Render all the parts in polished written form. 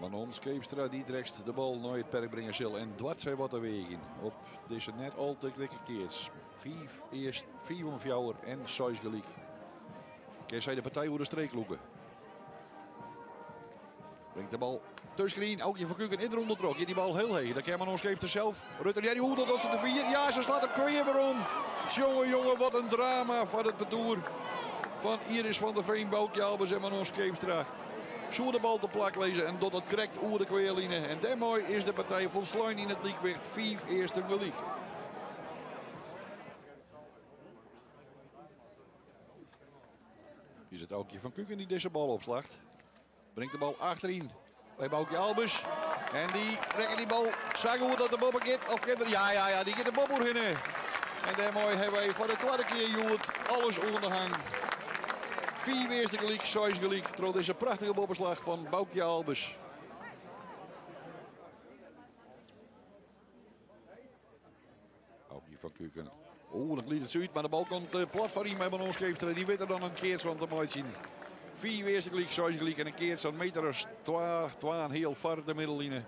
Manon Scheepstra dy't direkt de bal nei it perk bringe sil en doart sy wat te weagjen op dizze net al te kwikke keats. 5 earst, 5 om 4 en 6 gelyk. Kin sy de partij oer de streek lûke. Bringt de bal tuskenyn. Aukje van Kuken in de ronde troch. Giet die bal heel heech. Dan kin Manon Scheepstra zelf. Rutter Jerry Hoedel dat ze de 4. Ja, ze slaat hem kweer weer om. Jongen, jongen, wat een drama voor het partour van Iris van der Veen, Boukje Albers en Manon Scheepstra. Soe de bal te plak lizze en docht it krekt oer de kweerline. En dêrmei is de partij folslein yn it lykwicht 5 earsten gelyk. Is it Aukje van Kuken dy't dizze bal opslacht. Bringt de bal achteryn by Boukje Albers. En dy rekket dy bal sa goed dat de boppe giet. Of kin er? Ja, ja, ja, dy giet de boppe oerhinne. En dêrmei hawwe wy foar de twadde kear hjoed alles oan de hang. 5 earste gelyk, 6 gelyk troch dizze prachtige boppeslach fan Boukje Albers. Aukje van Kuken. Oeh, dat liet it út, mar de bal komt plat foaryn by Manon Scheepstra. Dy wit der dan in keats fan te meitsjen. 5 earste gelyk, 6 gelyk en in keats sa'n meter as 2, 2,5 foar de middelline.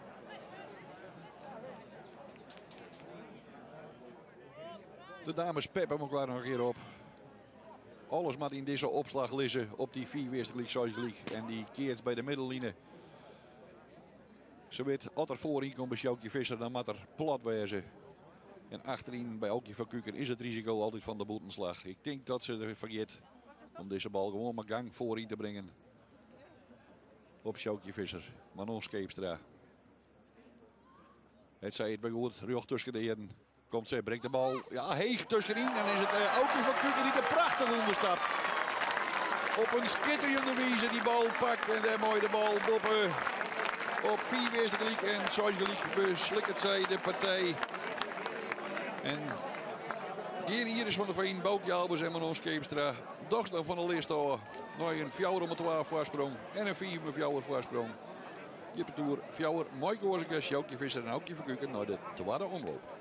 De dames peppen elkoar noch in kear op. Alles moat yn dizze opslach lizze op dy 5 earste gelyk, 6 gelyk en dy keats by de middelline. Se wit, as er foaryn komt by Sjoukje Visser, dan moat er plat wêze. En achteryn by Aukje van Kuken is it risiko altyd fan de bûtenslach. Ik tink dat se der foar giet om dizze bal gewoan mar gang foaryn te bringen. Op Sjoukje Visser, Manon Scheepstra. It sei it wer goed, rjocht tusken de earen. Komt se, bringt de bal ja, heech tuskenyn. Dan is it Aukje van Kuken dy't der prachtich ûnder stapt. Op in skitterjende wize dy bal pakt en dêrmei de bal boppe op 5 earste gelyk en 6 gelyk beslikket sy de partij. En gean Iris van der Veen, Boukje Albers en Manon Scheepstra dochs noch fan de list ôf nei in 4 om 2 foarsprong en in 5 om 4 foarsprong. Dit partoer 4 mei Koarseke, Sjoukje Visser en Aukje van Kuken nei de twadde omloop.